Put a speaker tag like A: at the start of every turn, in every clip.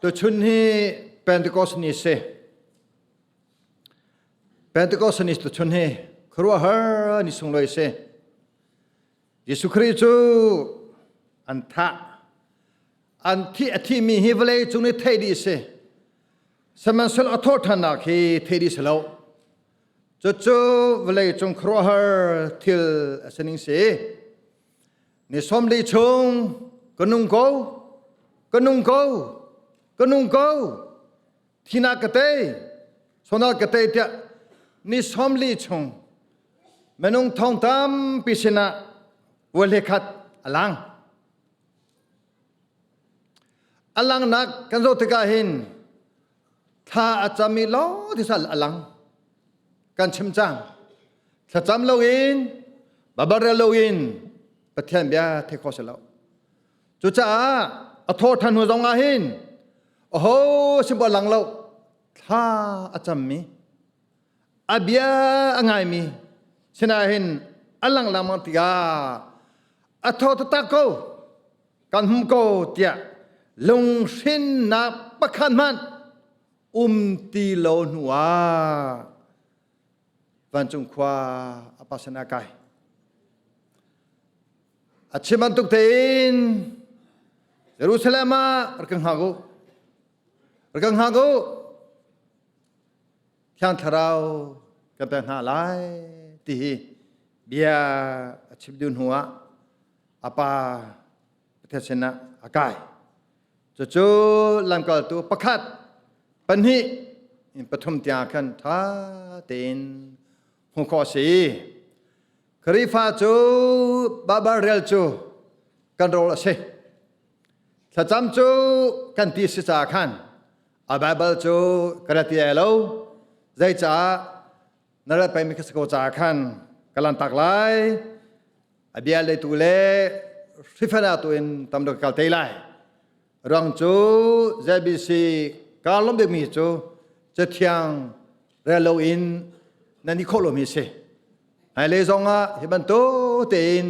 A: Tuchun hi Pentecost ni si. Pentecost ni tuchun hi khuaruahhar ni sunglawi si. Jesuh Khrih cu an thah. An thi a thimi hi vawlei cung nih theih dih si. Sihmanhsehlaw a thawhṭhannak hi theih dih si lo. Cucu vawlei cung khuaruahhar thil a si ning si. Ni 40 chung ka nung ko, ka nung ko, ka nung ko, thina ka tei, sona ka tei tiah ni 40 chung minung thong tampi sinah vuahle khat a lang. A langnak kan zoh tikah hin thla a cam i lo tisal a lang. Kan chim cang. Thlacam loin, babarel loin Pathian bia thei kho si lo. Cucaah a thaw ṭhan hnu zong ah hin aho sin lang lo thla a cammi a bia a ngaimi sinah hin a lang lengmang tikah a thaw taktak ko kan hum ko tiah lunghrinnak pakhat hmanh um ti lo hnu ah vancung khua a pa sin ah kai. A chim bantuk tein Jerusalem ah rak kan hngak u. Rak kan hngak u. Thiang Thlarau kan pek hna lai ti hi bia a chim dih hnu ah a pa Pathian sinah a kai. Cucu lamkaltu pakhat, pahnih in pathum tiang khan ṭha tein hmuh khawh a si. Khrihfa cu Baibal rel cu kan rawl a si. Thlacam cu kan ti si caah khan a Baibal cu ka ra ti ai lo. Zeicah na rat pengmi ka si ko caah khan ka lantak lai. A bia leitu le hrifana tu in tam deuh ka kal te lai. Ruang cu ZBC kaa lawm bikmi cu Cathiang rel loin nan i khawh lomi si. Hmailei zong ah hi bantuk tein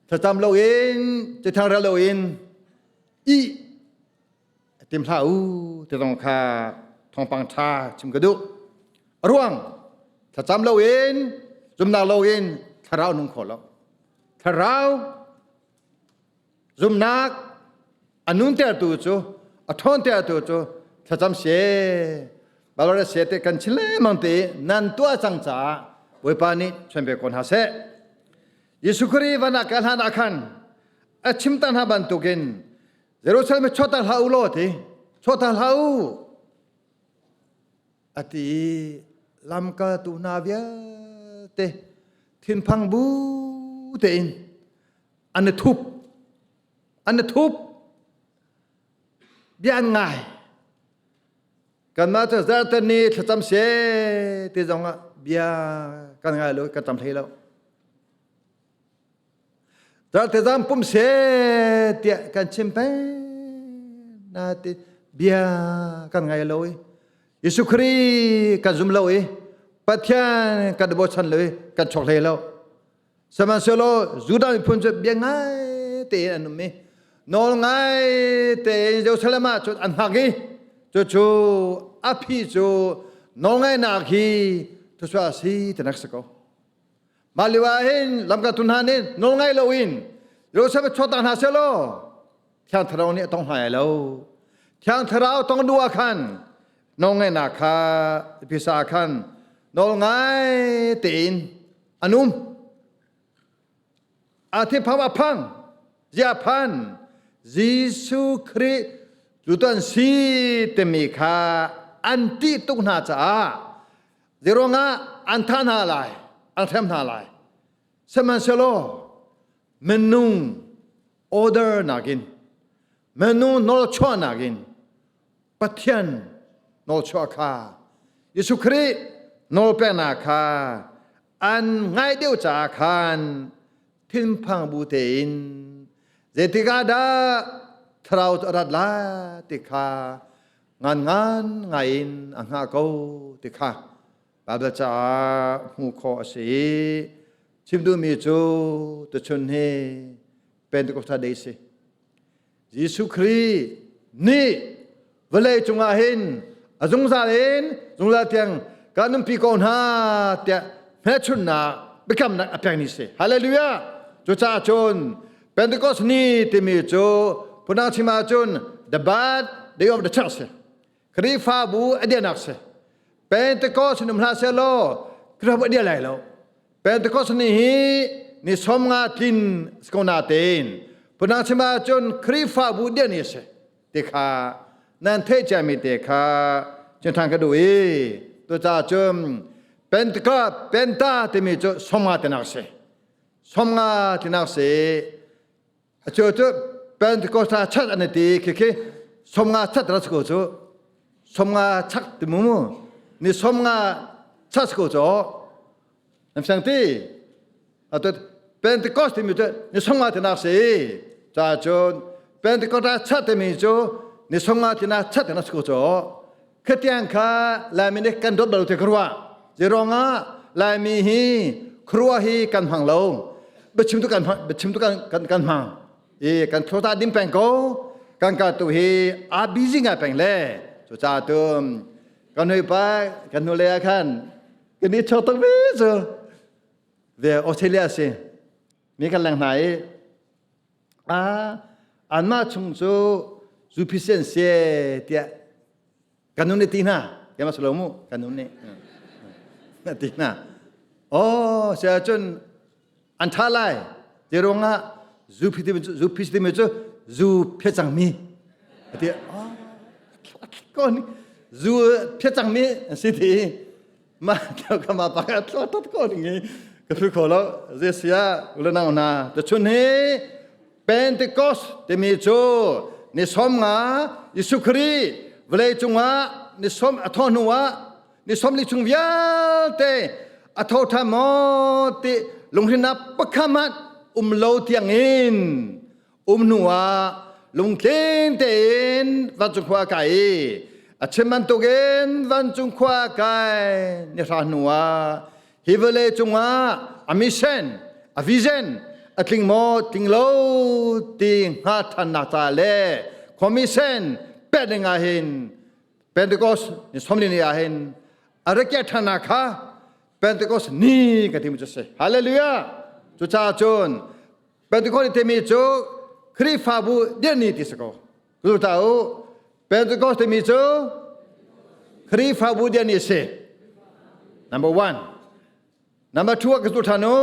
A: thlacam loin Cathiang rel loin ih tim hlah u ti zong kha thawngpang ṭha chim ka duh. A ruang thlacam loin zumnak loin thlarau nung kho lo. Thlarau Zumhnak a nuntertu cu a ṭhawntertu cu thlacam se balore se te kan chim lengmang te nan tuah cang caah Bawipa nih chuan ve ko hna seh. Jesuh Khrih van ah kal hlan ah khan a chim ta hna bantukin Jerusalem chuahtak hlah u law ti chuahtak hlah u a ti i lamkaltu hna vialte thinphang bu tein an i thup an i thup bia an ngai kanmah cu zarhte ni thlacam se ti zong ah bia kan ngai lo kan cam hlei lo zarhte zan pum se tiah kan chim peng na ti bia kan ngai lo i Jesuh Khrih kan zum lo i Pathian kan bochan lo i kan chok hlei lo Sihmanhsehlaw Judah miphun cu bia ngai tein an um i nawl ngai tein Jerusalem ah cun an hngak i cucu a phi cu nawlngaihnak hi thuchuah a si tinak si ko. Mah lio ah hin lamkaltu hna nih nawlngai loin Jerusalem chuahtak hna sehlaw Thiang Thlarau nih a tong hna lai lo. Thiang Thlarau tong duh ah khan nawlngaihnak kha pisa khan nawlngai tein an um. A thiphang a phang, zia phan, Jesuh Khrih cu si timi kha an ṭih tuk hna caah zeiruangah an thah hna lai, an hrem hna lai. Sihmanhsehlaw minung order nakin minung nawlchuah nakin Pathian nawlchuah kha Jesuh Khrih nawlpeknak kha an ngaih deuh caah khan thinphang bu tein zeitik ah dah thlarau cu a rat lai ti kha ngan ngan ngai in a hngah ko ti kha Baibal caah hmuh khawh a si i chim duhmi cu tuchun hi Pentecostal Day si. Jesuh Khrih nih Vawlei cungah hin a zungzal in zungzal tiang kan nunpi ko hna tiah hmelchunhnak biakamnak a pekmi si. Hallelujah! Cucaah cun Pentecost ni timi cu phundang chim ahcun the birth day of the church si. Khrihfabu a dianak si. Pentecost in um hlah seh law Khrihfabu a dia lai lo. Pentecost ni hi ni 50 tlin si ko natein phundang chim ahcun Khrihfabu dia ni a si. Ti kha nan theih ciami te kha cun ka duh i tucaah cun Pentecost Penta timi cu 50 tinak si. 50 tinak si. A cu cu Pentecost chat an ti khi khi 50 chat ra ko cu 50 chak ti mu mu ni 50 chat ko cu nan fiang ti atu Pentecost timi cu ni 50 tinak si ca cun Pentecost chat timi cu ni 50 tinak chat tinak ko cu Khatiang kha Laimi nih kan dawt bal te ka ruah. Zeiruangah Laimi hi khuaruah hi kan hmang lo. Biachim tu kan biachim tu kan kan kan hmang. I kan thlota dim peng ko. Kan ka tu hi a busy ngai peng le. Cucaah tu kan hui pa kan nu le ah khan kan i chok tak ve cu ve Australia si. Mi kan leng hna i a anmah chung cu zuphi se tiah kan nun nih ti hna keimah si lo mu kan nun nih ti hna oh sia cun an tha lai ti ruangah zu phi timi cu zu phi timi cu zu phe cangmi ati oh ko ni zu phe cangmi si ti ma ka ma pa ka tlo tot ko ning i ka phi kho lo ze sia ulanang na ta chun hi Pentecost timi cu ni 50 Jesuh Khrih vawlei cungah ni som a thawh hnu ah ni 40 chung vialte a tho ṭhan maw ti lunghrinnak pakhat hmanh um lo tiangin um hnu ah lungtling tein vancung khua kai i a chim bantukin vancung khua kai ni hra hnu ah hi vawlei cungah a mission a vision a tling maw tling lo ti hnga ṭhannak ca le commission pek ding ah hin Pentecost ni 40 ni ah hin a rak ṭhannak kha Pentecost ni ka ti mu cu si hallelujah cucaah cun Pentecost timi cu Khrihfabu dirhni ti si ko. Zu ta u. Pentecost timi cu Khrihfabu dirhni si. Number one. Number two ka zu ṭhan u.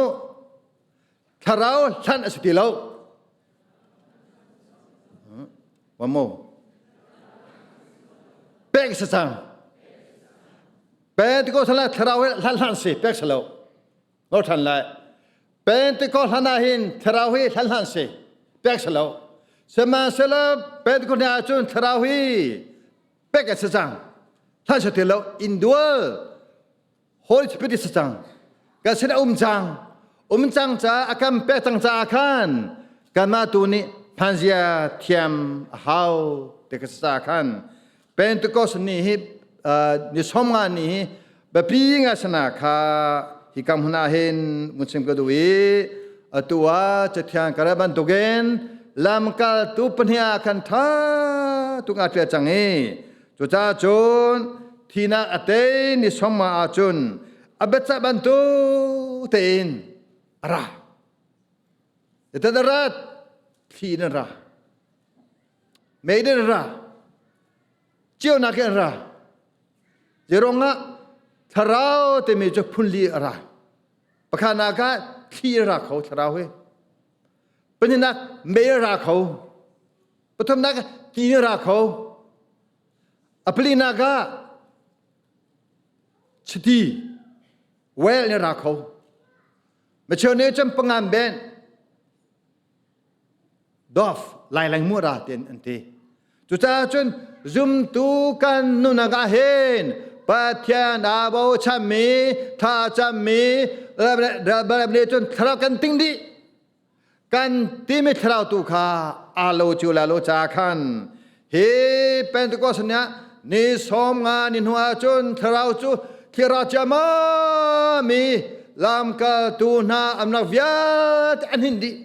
A: Thlarau hlan a si ti lo. One more. Pek sa cang. Pentecost hlan thlarau hlan hlan si pek sa lo. Ngol ṭhan lai. Pentecost hlan ah hin thlarau hi hlan hlan si pek si lo. Sihmanhsehlaw Pentecost ni ahcun thlarau hi pek a si cang. Hlan si ti lo. Indual Holy Spirit si cang. Kan sin a um cang. Um cang ca a kan pek cang caah khan kanmah tu nih hmanzia thiam a hau ti ka si caah khan Pentecost ni hi ni 50 ni hi biapi ngai sana kha hi kam hmun ah hin mun chim ka duh i atu ah cathiang ka rel bantukin lamkaltu pahnih ah khan ṭha tuk aa ṭial cang i cucaah cun thinak a tei ni 50 ahcun a biacah bantuk tein a ra. Tat a rat thli in a ra. Mei in ra. Ceunak in ra. Zeirong ah thlarau timi cu phunli a ra. Pakhatnak ah thli a ra kho thlarau hi. Pahnihnak mei a ra kho. Pathumnak ti a ra kho. A palinak ah chiti well in ra kho. Macheu nih cun pangan ben Dove laileng mu ra tin an ti. Cucaah cun zumtu kan nunak ah hin Pathian aa bochanmi, tha cammi, nih cun thlarau kan ting dih. Kan timi thlarau tu kha aa lo cu la lo ca khan hi Pentecost ni ah ni 50 ni hnu ah cun thlarau cu thira ciammam i lamkaltu hna amnak vialte an hin dih.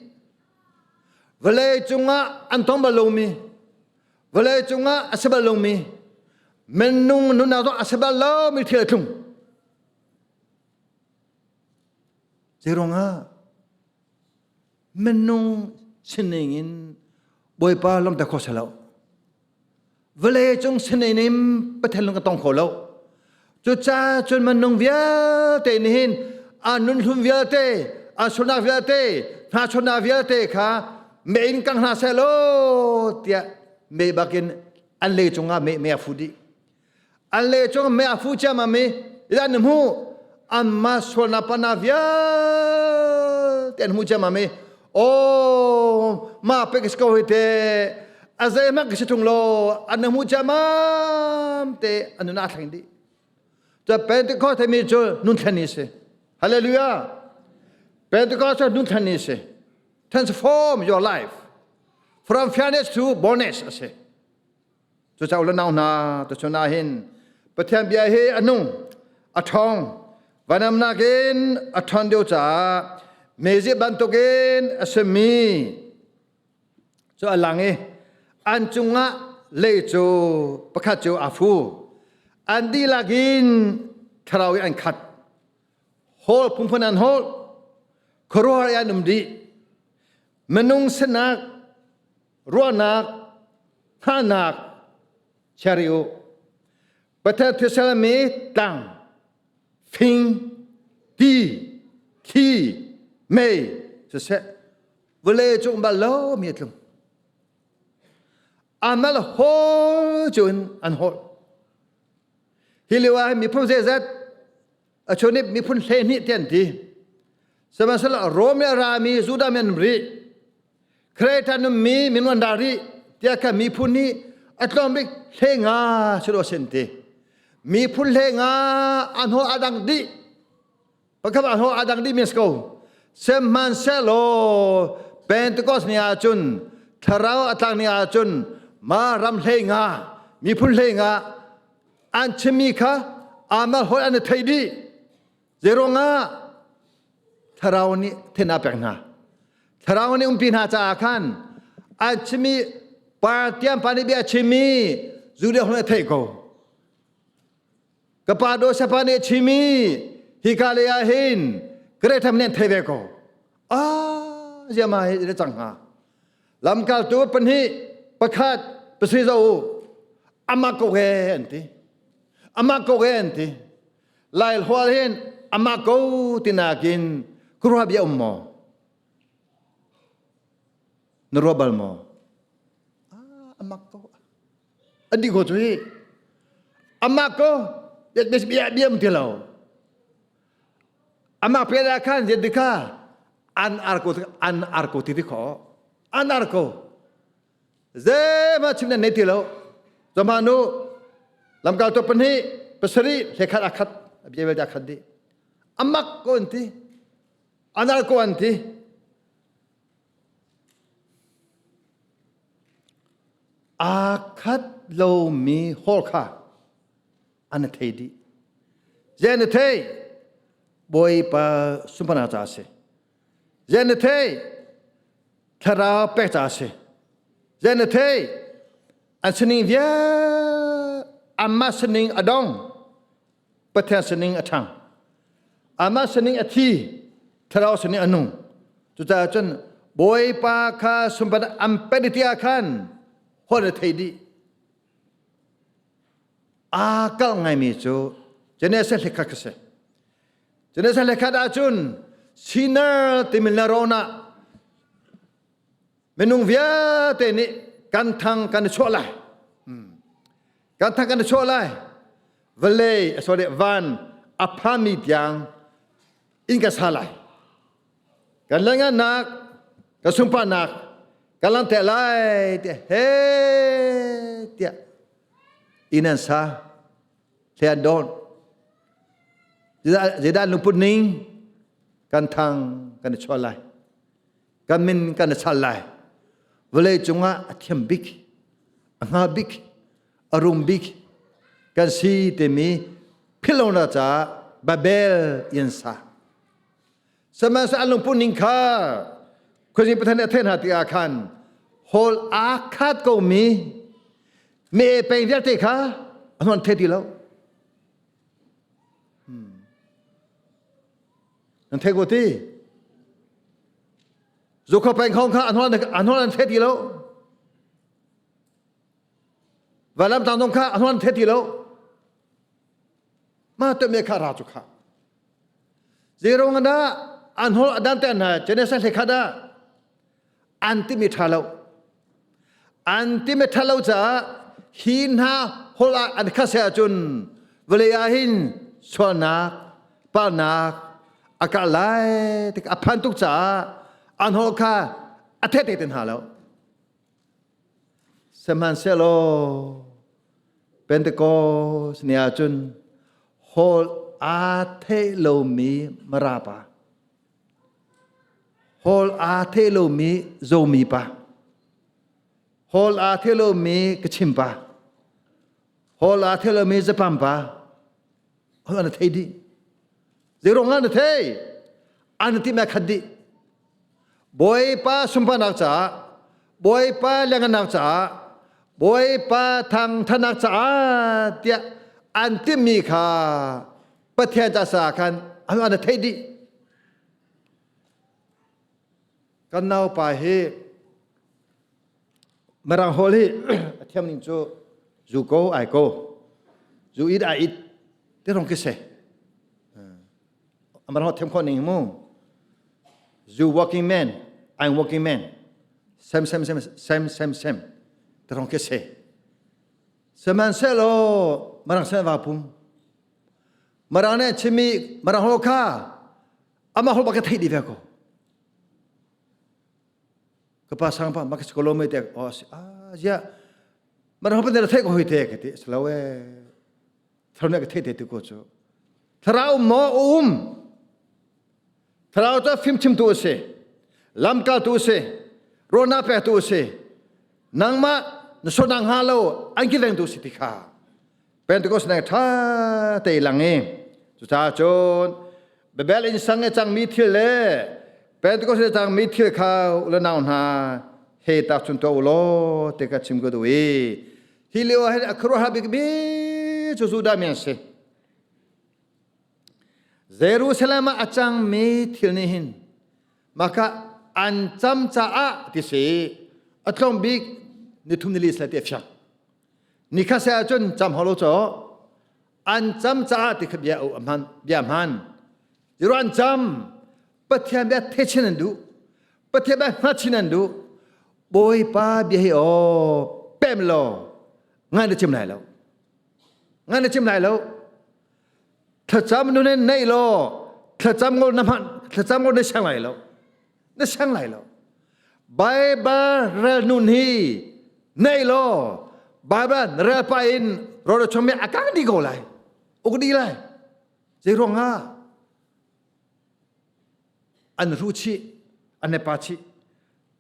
A: Vawlei cungah an tong bal lomi. Vawlei cungah a si bal lomi minung nunnak zong a si bal lomi thil a tlung. Zeiruangah minung sining in Bawipa lawmter kho seh lo. Vawlei cung sining in Pathian lung ka tong kho lo. Cucaah cun minung vialte nih hin an nun hlun vialte, an sualnak vialte, hnachuannak vialte kha mei in kang hna seh law tiah mei bakin an lei cungah mei mei a fu dih. An le cung mei a fu ciammam i an hmuh anmah sualnak pana vialte an hmuh ciammam i aw mah pek si ko hi te a zeihmanh ka si ṭung lo an hmuh ciammam te an nun aa thleng dih. Cu Pentecost timi cu nun thlen ni si. Hallelujah. Pentecost cu nun thlen ni si. Transform your life from fairness to boldness a si. Cucaah u le nau hna, tuchun ah hin Pathian bia hi a nung, a ṭhawng, vanamnak in a ṭhawn deuh caah mezi bantukin a simi cu a lang i an cungah lei cu pakhat cu aa fu. An dihlak in thlarau in an khat. Hawl phunphun an hawl, khuaruahhar i an um dih. Minung sinak ruahnak hngalhnak chia u. Pathian thil mi tlang, fing, ti, thli, mei siseh vawlei cung bal lo mi a tlung. Amal hawl cu in an hawl. Hi lio ah miphun zeizat a chunip miphun 12 ti an ti. Sihmanhsehlaw Rom le rami Judah mi an um rih. Kreta nummi minung an ra rih tiah kha miphun nih a tlawm bik 15 si lo sin ti. Miphun 15 an haw a dang dih. Pakhat an haw a dang dih mis ko. Sihmanhsehlaw Pentecost ni ahcun thlarau a tlak ni ahcun ma ram 15 miphun 15 an chimmi kha amah holh an i thei dih. Zeiruangah thlarau nih then a pek hna. Thlarau nih umpi hna caah khan an chimmi Partian pa nih bia a chimmi Judea holh a theih ko. Ka pa Dosapa nih a chimmi hika lei ah hin Gretham nih an thei ve ko. Ah, ziama hi na cang hnga. Lamkaltu pahnih pakhat pasarih zo u amah ko he an ti. Amah ko he an ti. Lai hlual hin amah ko tinakin khuaruah bia um maw? Na ruah bal maw? Ah, amah ko. An di ko cu hi. Amah ko bia bia um ti lo. Amah pe da khan zet dika an ar ko an ar ko ti ti kho. An ar ko. Zeihmanh chim nan nei ti lo. Zamah nu lamkaltu pahnih pasarih hlekhat a khat a bia vialte a khat dih. Amak ko an ti. Anal ko an ti. Aa khat lomi hawl kha an i thei dih. Zei an i thei? Bawipa sunparnak ca a si. Zei an i thei? Thlarau pek ca a si. Zei na thei? An sining vial anmah sining a dong. Pathian sining a ṭhang. Amah sining a thi, thlarau sining a nung. Cucaah cun Bawipa kha sunparnak an pek ti ah khan holh na thei dih. Aa kalh ngaimi cu Genesis hlekhat kha si. Genesis hlekhat ahcun sinner timi le rawn ah minung vialte nih kan thang kan i chuah lai. Kan thang kan i chuah lai. Vawlei, sorry, van a phami tiang in ka sa lai. Kan lengannak, ka sunparnak, ka langhter lai tiah he tiah inn an sa. Hle an dawn. Zeidah an lungput ning? Kan thang kan i chuah lai. Kan min kan i chal lai. Vawlei cungah a thiam bik, a hnga bik, a rum bik kan si timi philhlonak caah Babel in sa. Sihmanhsehlaw an lungput ning kha Khuazing Pathian nih a theih hna tikah khan hawl aa khat komi. Me peng vialte kha an hon the ti lo. Nan the ko ti. Zukho peng khong kha an hon an hon an the ti lo. Valam tang dong kha an hon the ti lo. Ma te me kha ra chu kha. Zero nga an hol adan te na Genesis le khada an timi ṭha lo an timi ṭha lo caah hi hna hol ah an khat se ahcun vawlei ah hin sualnak palnak a kah lai tik a phan tuk caah an hol kha a the te te hna lo sihmanhsehlaw Pentecost ni ahcun hol aa theih lomi Mara pa Hawl aa theh lomi Zomi pa. Hawl aa theh lomi Kachin pa. Hawl aa theh lomi Japan pa. Hawl an thei dih. Zeirong an thei? An ti me khat dih. Bawipa sunparnak caah, Bawipa lenganak caah, Bawipa thangthanak caah tiah an timmi kha Pathian ca sa khan an thei dih. Kan naupa hi Mirang hawl hi a thiam ning cu zu ko ai ko zu it ai it te rong ki se Mirang thiam khawh ning mu you working man I'm working man same same same same same same te rong ki se sihmanhsehlaw Mirang sen va pum Mirang nih chimi Mirang hawl kha amah holh bak ka theih dih ve ko ka pa sang pa mak ko lo me te o si a zia Mirang holh pa theih ko hoi te ka ti slo e thlarau nih ka theih te tu ko cu thlarau maw um thlarau cu fimchim tu a si lamkal tu a si rawlnak pek tu a si nangmah na sualnak hnga lo an ki vengtu si ti kha Pentecost nai ṭha te lang i cucaah cun Babel inn sang i cangmi thil le Pentecost i cangmi thil kha u le nau hna he tak chun tuah u law ti ka chim ka duh i hi lio ah hin a khuaruahhar bikmi cu Judah mi an si. Jerusalem ah a cangmi thil nih hin maka an cam caah ti si a tlawm bik nithum nili sila ti a fiang. Nikhat se ahcun cam hau lo caw an cam caah ti kha bia hman bia hman Zero an cam Pathian bia the chin an duh Pathian bia hngat chin an duh Bawipa bia hi aw pem law ngai na chim lai lo ngai na chim lai lo thlacam nun in nei law thlacam ngol na hman thlacam ngol na siang lai lo na siang lai lo Bible rel nun hi nei law Bible rel pa in rawr chom mi akang di ko lai uk di lai zei ruang ah an ru chi an ne pa chi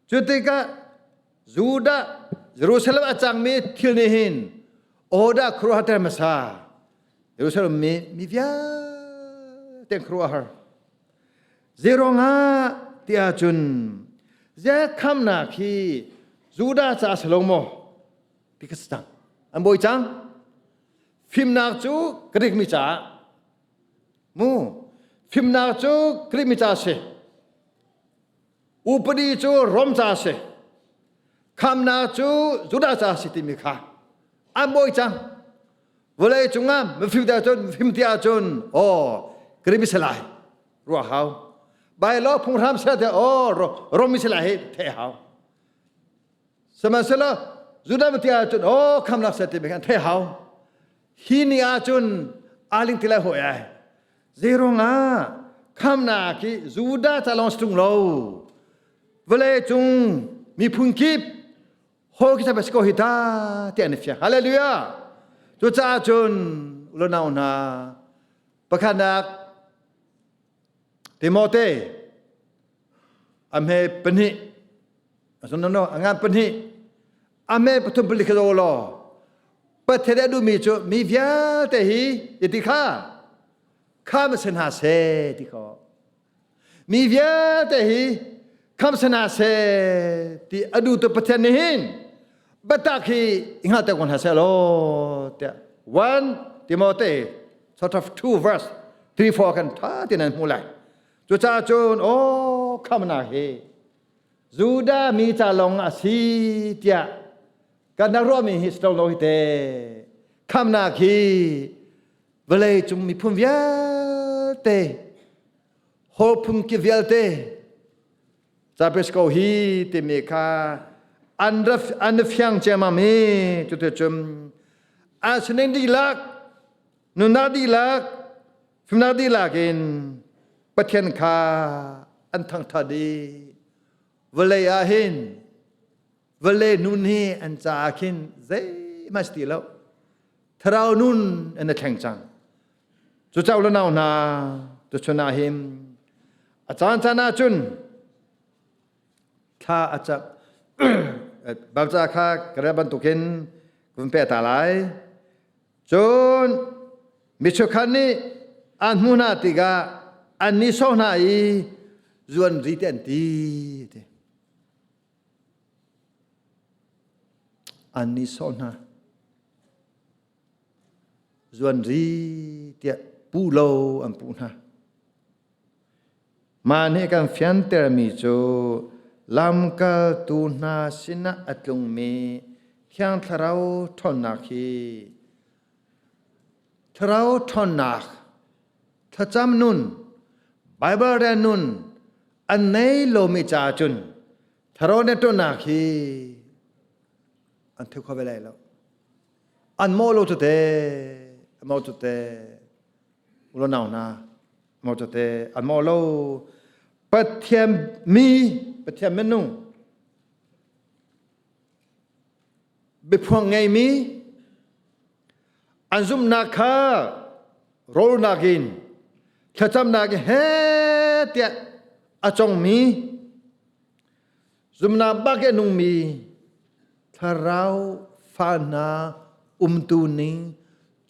A: cu tikah Judah Jerusalem a cangmi thil nih hin oda khuaruahter hmasa Jerusalem mi mi vialte khuaruahhar Zeiruangah ti ahcun khamnak hi Judah caah si lo maw ti ka si cang. An bawi cang. Fimnak cu Greek mi caah mu fimnak cu Greek mi caah si. Upadi cu Rom caah si. Khamnak cu Judah caah si timi kha an bawi cang. Vawlei cungah mifim ti ahcun mifim ti ahcun aw Greek mi si lai ruah hau. Bailo phunghram ser te aw Rom mi si lai hi theih hau. Sihmanhsehlaw Judah mi ti ahcun aw khamnak ser ti mi khan theih hau. Hi ni ahcun aling ti lai hawi ai. Zeiruangah khamnak hi Judah ca lawng si ṭung lo. Vawlei cung miphun kip Hol khi si ko hi ta ti an i fiang. Hallelujah. Cucaah cun ulonau hna pakhatnak Timote a hme pahnih no no a ngan pahnih a hme pathum pali kha law Pathian a duhmi cu mi vialte hi ti kha kha ma si hna seh ti kho Mi vialte hi khamh si hna seh ti a duhtu Pathian nih hin Biatak hi i hngalhter ko hna seh law tiah 1 Timote chapter 2 verse 3 4 kan tha tein an hmuh lai. Cucaah cun aw khamnak hi Judah mi ca lawng a si tiah kan rak ruahmi hi si lo hi te. Khamnak hi vawlei cung miphun vialte hawl phun ki vialte Cyprus ko hi timi kha an ra an fiang ciammam i cuticun a sining dihlak nunnak dihlak fimnak dihlak in Pathian kha an thangthat i vawlei ah hin vawlei nun hi an caah khin zeihmanh si ti lo thlarau nun an i thleng cang. Cucaah le nau hna tuchun ah hin a caan caan ah cun thla a cam Balca kha ka rel bantukin ka vun peh ta lai. Cun michukhan nih an hmuh hna tikah an nihsawh hna i zuan ri te an ti. An nihsawh hna. Zuan ri tiah puh lo an puh hna. Mah nih kan fiantermi cu lamkaltu hna sinah a tlungmi Thiang Thlarau ṭhawnnak hi Thlarau ṭhawnnak, thlacam nun, Baibal rel nun an nei lomi caah cun Thlarau ne ṭhawnnak hi an theu kho ve lai lo. An mawh lo cu te, an mawh cu te, ulo nau hna, mawh cu te, an mawh lo. Pathian mi, Pathian minung, biaphuang ngeimi, an zumhnak kha rawlnak in, thlacamnak in he tiah a congmi, Zumnak bak i a nungmi thlarau fa hna umtu ning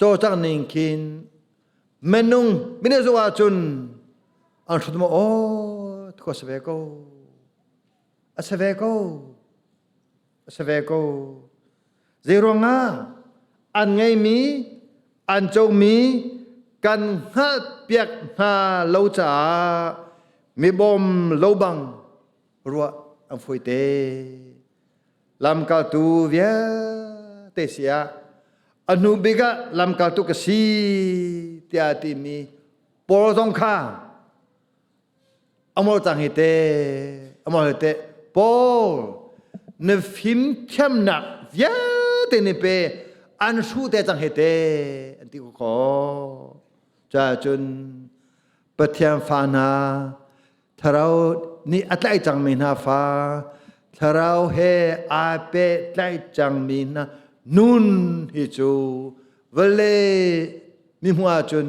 A: cawlcangh ning khin minung minung zung ahcun an hrut maw aw khua si ve ko a si ve ko a si ve ko zei ruangah an ngeimi an comi kan hngalhpiak hna lo caah mibawm lo bang ruah an fawi te. Lamkaltu vialte si ah a hnu bik ah lamkaltu ka si tiah a timi Paul zong kha amol cang hi te amol hi te Paul na fimthiamnak vialte ni pe an hruh te cang hi te an ti ko ko. Cun Pathian fa hna Thlarau nih a tlaih cangmi hna fa, Thlarau he aa pehtlaih cangmi hna nun hi cu vawlei mi hmuh ahcun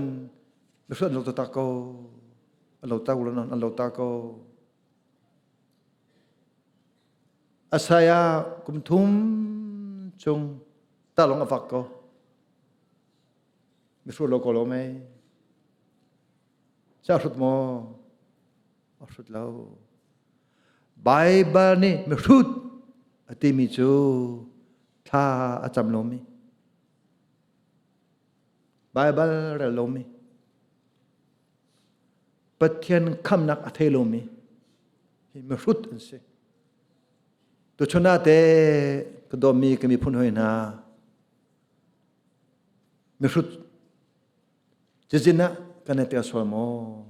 A: mihruat an lo taktak ko. An lo tak an lo tak ko. Asaya kum thum chung talong a fak ko. Mihrut lo ko lo mei. Ca hrut maw? A hrut lo. Baibal nih mihrut a timi cu thla a cam lomi. Baibal rel lomi. Pathian khamnak a thei lomi hi mihrut an si. Tuchun ah te ka dawmi ka miphun hoi hna mihrut Cizin ah kan i tel sual maw?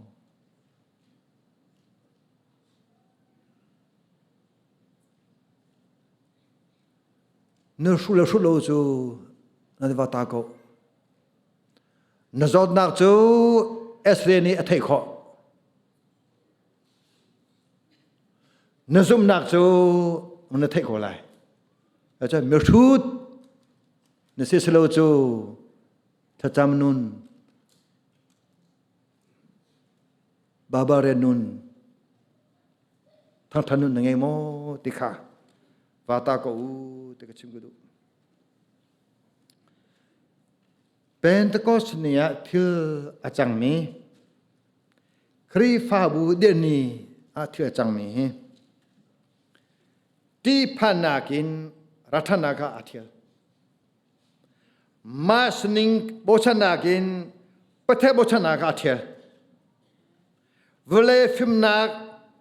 A: Na hruh le hruh lo cu na va ta ko. Na zawtnak cu X-ray nih a theih khawh. Na zumhnak cu na theih ko lai. Cun mihrut na si silo cu thlacam nun babare nun thangthan nun na ngei maw ti kha va ta ko u ti ka chim ka duh. Pentecost ni ah thil a cangmi Khrihfabu dirh ni ah thil a cangmi hi ṭihphannak in Rathanak kha aa ṭhial. Mah sining bochannak in Pathian bochannak kha aa ṭhial. Vawlei fimnak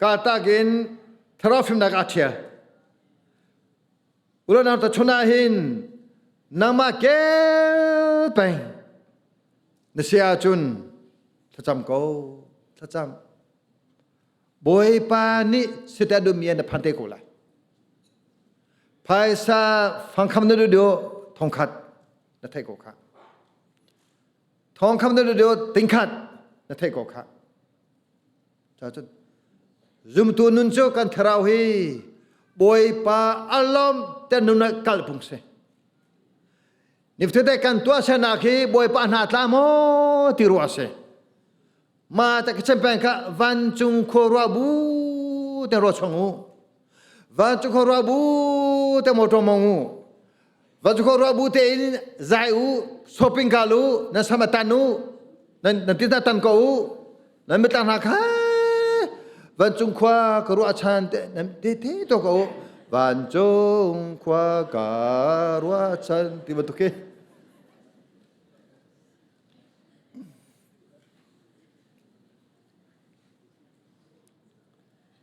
A: kaltak in thlarau fimnak aa ṭhial. Ulanau ta chun ah hin nangmah kel peng na si ahcun thlacam ko, thlacam. Bawipa nih sita duhmi na phan te ko lai. Phaisa fangkham na duh duh thongkhat na theih ko kha. Thongkham na duh duh tingkhat na theih ko kha. Cacun zumtu nun cu kan thlarau hi Bawipa alom te nun ah kal pung si. Nifte kan tuah senak hi Bawipa hna tla maw ti ruah si. Ma ta ka chem peng kha vancung khua rua bu te ro chong u. Vancung khua rua bu te motor mong u. Vancung khua rua bu te in zai u, shopping kal u, nan sama tan u, nan nan tin tan ko u, nan mitlang hna kha vancung khua ka ruah chan te nan te te to ko u. Vancung khua ka ruah chan ti bantuk khi.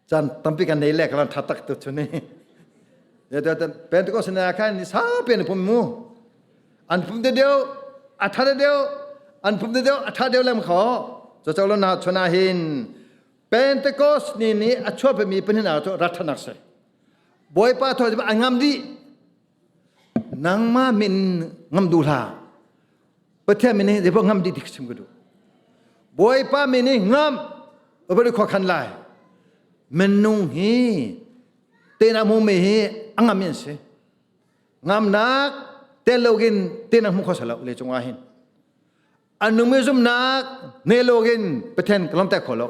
A: Caan tampi kan nei le kan tha tak tu chu ni. Pentecost na khan ni saupi an pum mu. An pum de deu, a tha de deu, an pum de deu, a tha deu lem kho. Cho cho lo na chona hin Pentecost ni ni a chuah mi panin a chu rathanak se. Bawipa thaw an ngam di. Nangmah min ngam duh hlah. Pathian min hi zeipaoh ngam dih ti chim ka duh. Bawipa min hi ngam bari khua khan lai. Minung hi tena hmu mi hi a ngam in si. Ngamnak tel login tena hmu kho salo le cungah hin. Anung mi zumnak ne login Pathian ka lomte kho lo.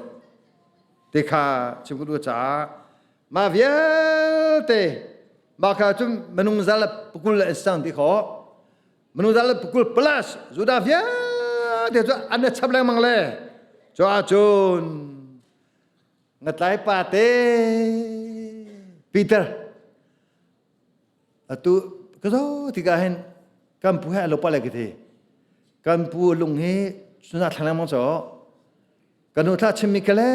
A: Te kha chim ka duh caah mah vialte mah kha cun minung zal pukul le sang ti kho minung zal pukul plus Judah vialte cu an chap lengmang le cu ahcun ngatlai pa te Peter atu ka zo tikah hin kan pu he alo pa le ka ti kan pu lung hi suna thlang lengmang cho Kan nu thla chimmi ka le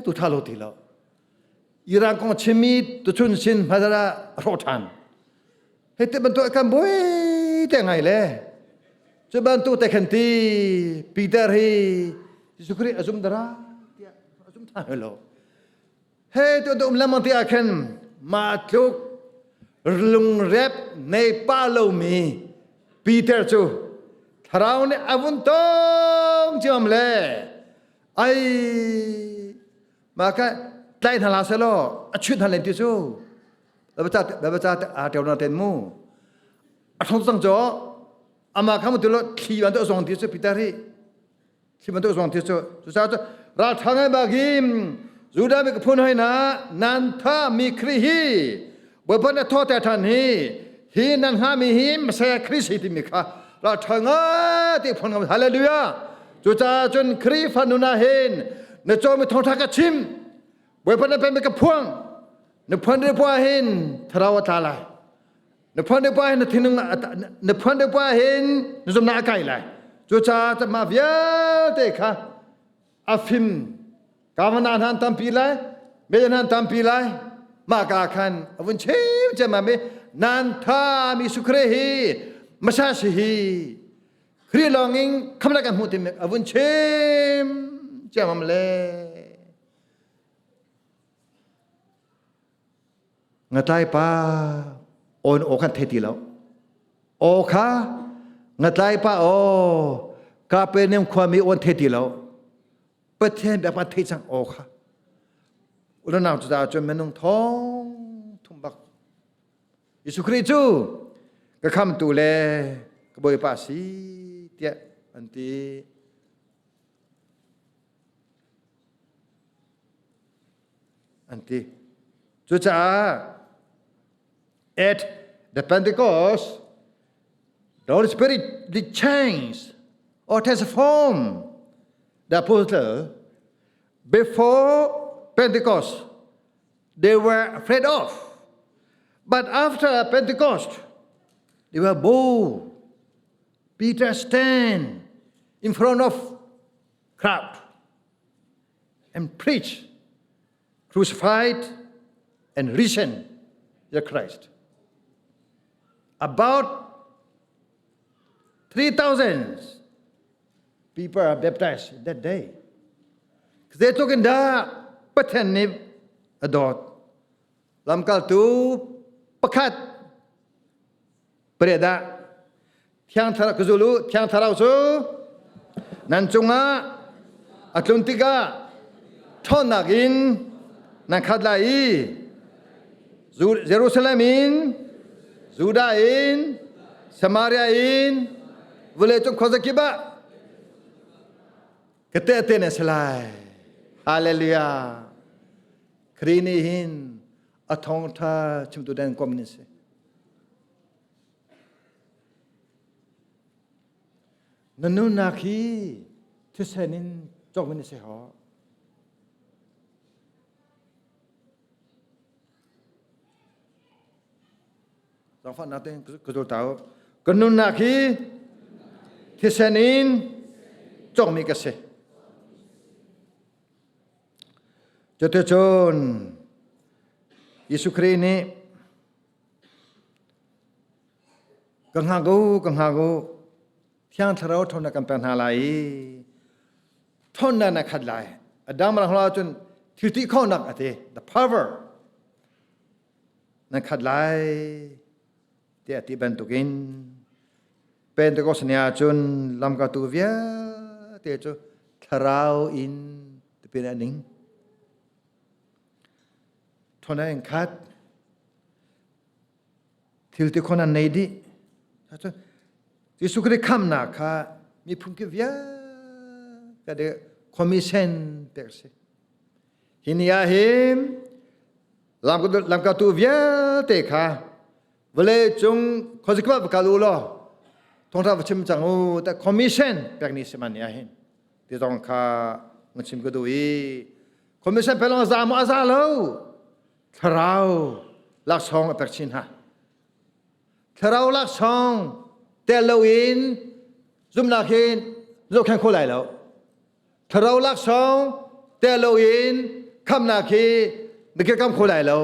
A: tu tha lo ti lo. Iran kong chimmi tuchun sin hmazara a hrawh ṭhan. Hei te bantuk kan buai te ngai le. Cu bantuk te khan ti Peter hi Jesuh Khrih a zum dara tiah a zum ṭhan lo. Hei tu um lengmang ti ah khan mah tluk lungrep nei pa lomi Peter cu thlarau nih a vun tong ciam le ai mah kha tlai hna la selaw a chut hna len ti cu babaca a teu na ten mu a thong cang cho ama kha mu tu lo thli ban to zong ti cu Peter hi Khi bantuk zong ti cu cucaah cu ralṭha ngai bakin Judah mi ka phun hoi hna nan tha mi Khrih hi Bawipa na thawter ṭhan hi hi nan hnga mi hi Messiah Khrih si timi kha ralṭha ngai ti phun ngam hallelujah cucaah cun Khrihfa nun ah hin na cawmi thawngṭha ka chim Bawipa na pemi ka phuang na phuan ri pua hin thlarau a tla lai Na phuan deuh pa hin na thinlung na phuan deuh pa hin na zumnak a kai lai. Cucaah mah vialte kha a fim kamana hna an tampi lai, meja hna an tampi lai. Mah ka khan a vun chim ciammam i nan tha mi Sukre hi Masa si hi Khrih lawngin khamnak kan hmuh timi a vun chim ciammam le Ngatlai pa aw in aw khan thei ti lo. Aw kha ngatlai pa aw Kapernaum khuami aw an thei ti lo. Pathian biak pa thei cang aw kha. Unau cu cun minung thong thum bak. Jesuh Khrih cu ka khamtu le ka Bawipa si tiah an ti. An ti. Cucaah at the Pentecost, the Holy Spirit did change or transform the apostle. Before Pentecost, they were afraid of. But after Pentecost, They were bold. Peter stand in front of crowd and preach crucified and risen the Christ. About 3,000 people are baptized that day. Zeitluk in dah Pathian nih a dawt. Lamkaltu pakhat pariat ah Thiang Thlarau ka zul u, Thiang Thlarau cu nan cungah a tlun tikah ṭhawnnak in nan khat lai i Jerusalem in, Judah in, Samaria in, vawleicung khuazakip ah ka tehte na si lai. Hallelujah. Khrih nih hin a thawngṭha chimtu dan kom in si. Na nunnak hi thisen in cawk in si ho. Zaangfahnak tein ka zul ta u. Ka nunnak hi thisen in cawkmi ka si. Cuticun Jesuh Khrih nih ka hngak u, ka hngak u, Thiang Thlarau ṭhawnnak kan pek hna lai i ṭhawnnak na khat lai. A dang ram cun thil ti khawhnak a ti, the power nan khat lai tiah ti bantukin Pentecost ni ahcun lamkaltu vialte cu thlarau in tipil an ing. Ṭhawnnak in khat thil ti khon an nei dih. Cun Jesuh Khrih khamnak kha miphun kip vialte commission pek a si. Hi ni ah hin lamkaltu vialte kha vawleicung khuazakip ah va kal u law thawngṭha va chim cang u ta commission pek ni si man ni ah hin ti zong kha na chim ka duh i commission pek lawng a za maw a za lo thlarau laksawng a pek chin hna thlarau laksawng tel loin zumnak hin zohkhenh kho lai lo Thlarau laksawng tel loin khamnak hi na kirkam kho lai lo.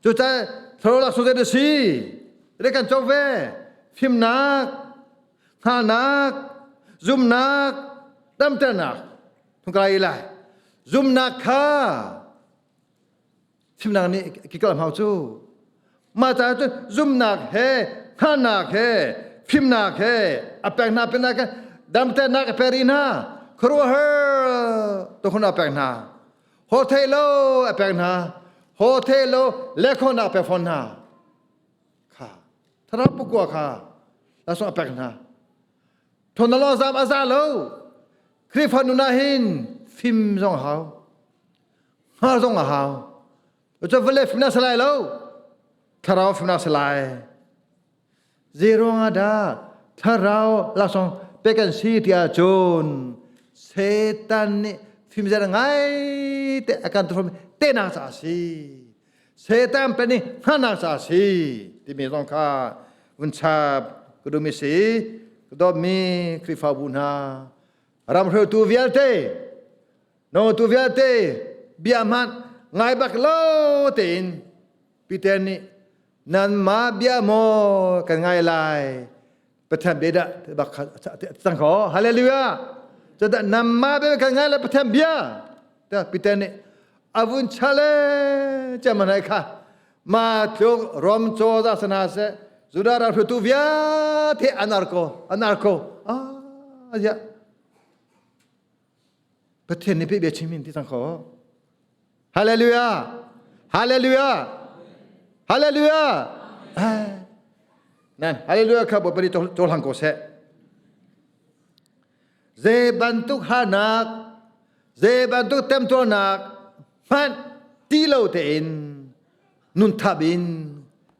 A: Cucaah thlarau laksawng zei na si? Re kan co ve. Fimnak, hngalhnak, zumnak, damternak. Thung ka lai lai. Zumnak kha Fimnak nih kikal hmau cu mah caah cun zumnak he hngalhnak he fimnak he a pek hna pinah khan damternak a pek rih hna khuaruahhar tukhun a pek hna ho thei lo a pek hna ho thei lo lekhonak a pek fawn hna kha thlarau pukua kha lasung a pek hna thonalo zam a za lo Khrihfa nun ah hin fim zong hau Hngar zong a hau. Cu vawlei fimnak si lai lo. Thlarau fimnak si lai. Zeiruang ah dah thlarau laksawng pek kan si ti ahcun Satan nih fimzer ngai te a kan tuahmi tehnak caah a si. Satan pen nih hngalhnak caah a si timi zong kha vun chap ka duhmi si. Ka dawtmi Khrihfabu hna ramhruaitu vialte Nawltu vialte bia hmanh ngai bak lo tein Peter nih nanmah bia maw kan ngai lai Pathian bia dah bak cang ko hallelujah cudah nanmah bia kan ngai lai Pathian bia tiah Peter nih avun chale chaman hai kha ma tluk rom chaw za sana se Judah ram hruaitu vialte anarko anarko ah ya Pathian nih bia chim in ti cang kho. Hallelujah. Hallelujah. Hallelujah. Nan hallelujah kha Bawipa nih cohlang ko seh. Zei bantuk harnak, zei bantuk temtuarnak hmanh ti lo tein nun thap in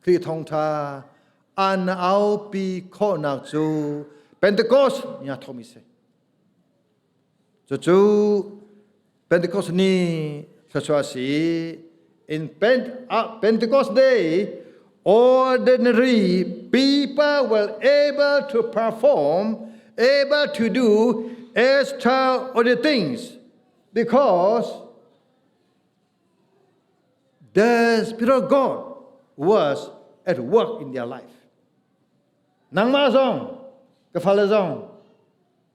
A: Khrih thawngṭha an aupi khawhnak cu Pentecost ni ah thawkmi si. Cucu Pentecost ni thluachuah a si. In Pentecost day, Ordinary people were able to perform, able to do extraordinary things because the Spirit of God was at work in their life. Nangmah zong, ka fale zong,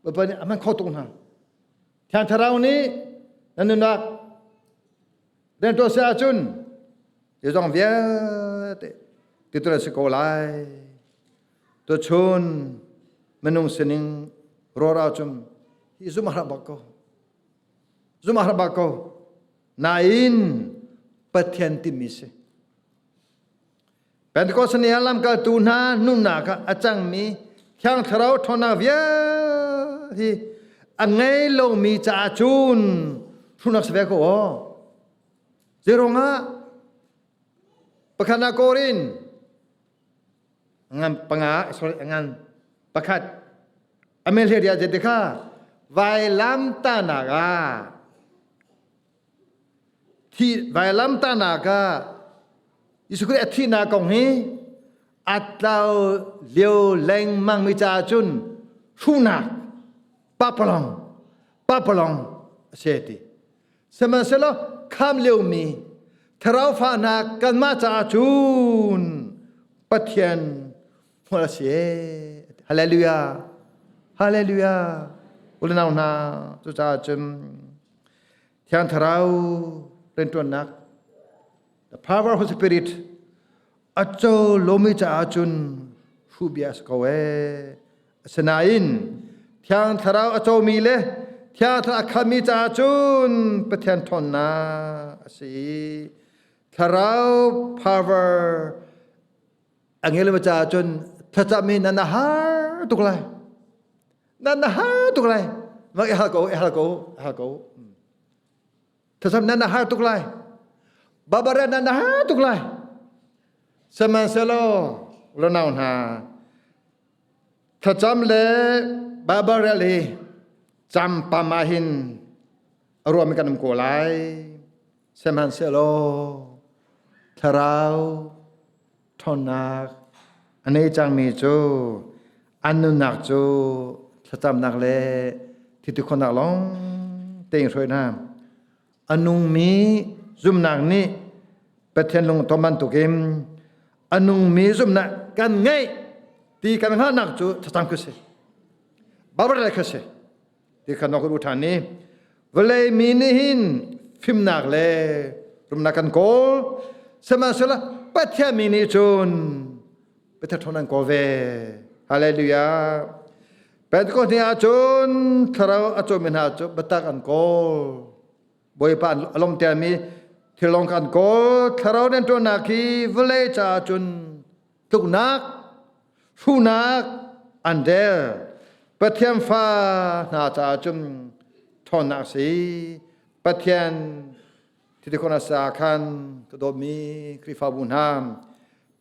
A: Bawipa nih a hman kho tuk hna. Thiang Thlarau nih nan nunnak rian tuah si ahcun zeizong vialte titul a si ko lai. Tuchun minung sining rawra cun hi zum a har bak ko. Zum a har bak ko. Nain Pathian timi si. Pentecost ni ah lamkaltu hna nunnak ah a cangmi Thiang Thlarau ṭhawnnak vialte hi a ngei lomi caah cun hrunak si ve ko aw. Zeiruangah pakhat ah Korin ngan panga sorry ngan pakhat amel he ria je kha vailam tanak ah Thi vailamtahnak ah Jesuh Khrih a thihnak kong hi a tlau lio lengmang mi caah cun hruhnak papalong papalong a si ti. Sihmanhsehlaw kham liomi thlarau fahnak kanmah caah cun Pathian hmual a si Hallelujah. Hallelujah. Ulenau hna cucaah cun Thiang Thlarau rianṭuannak the power of Spirit a co lomi caah cun hruh bia a si ko ee. Asinain Thiang Thlarau a comi le Thiang Thlarau a khammi caah cun Pathian ṭhawnnak a si. Thlarau power a ngei lomi caah cun thlacam hi nan har tuk lai. Nan na har tuk lai. Mak i hal ko, i hal ko, i hal ko. Thlacam nan na har tuk lai. Babara nan na har tuk lai. Sihmanhsehlaw lonau hna thlacam le Babara le cam pam ah hin a ruahmi kan um ko lai. Sihmanhsehlaw thlarau ṭhawnnak a nei cangmi cu an nunnak cu thlacamnak le thitikhawnak lawng tein hruai hna. A nungmi zumhnak nih Pathian lungton bantukin a nungmi zumhnak kan ngeih ti kan hngalhnak cu thlacam khi si. Baibal kha si. Ti kha nok ru ṭhan i vawlei mi nih hin fimnak le rumnak kan kawl sihmanhsehlaw Pathian mi nih cun Pathian ṭhawn an kawl ve. Hallelujah. Pentecost ni ah cun thlarau a cawmi hna cu biatak an kawl. Bawipa a lawmtermi thil lawng kha an kawl. Thlarau nan ṭuannak hi vawlei caah cun tluknak, hruhnak an rel. Pathian fa hna caah cun ṭhawnnak a si. Pathian thitikhon a sa khan ka dawtmi Khrihfabu hna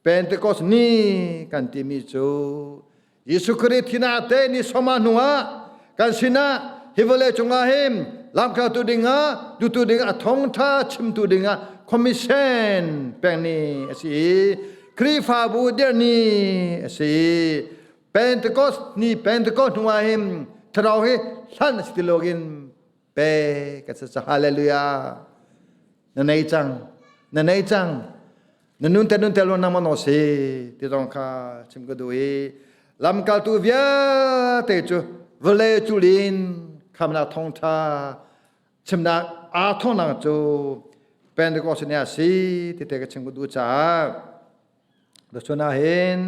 A: Pentecost ni kan timi cu Jesuh Khrih thina te ni soma hnuah kan sinah hi vawlei cungah hin lamkaltu dingah dutu dingah a thawngtha chimtu dingah commission pek ni a si i Khrihfabu dirh ni a si. Pentecost ni Pentecost hnuah hin thlarau hi hlan a si ti loin pe ka si hallelujah na nei cang na nei cang na nun te nun te lo nang mano si ti zong kha chim ka duh i lamkaltu vialte cu vawlei culin khamnak thawngtha chimnak aa thawngnak cu Pentecost ni a si ti te ka chim ka duh caah Tuchun ah hin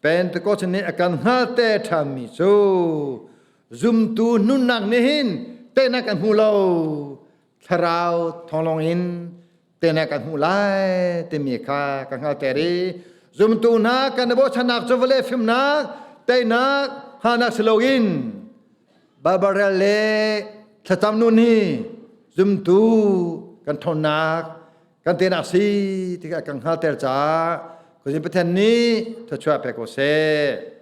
A: Pentecost nih a kan hngalte ṭhanmi cu zumtu nunnak nih hin tehnak kan hmu lo thlarau thawng in tehnak kan hmu lai timi kha ka hngalter i zumtu hna kan i bochannak cu vawlei fimnak teinak hngahnak si loin Baibal le thlacam nun hi zumtu kan ṭhawnnak kan tenak si tikah kan hngalter caah Khuazing Pathian nih thluachuah pe ko seh.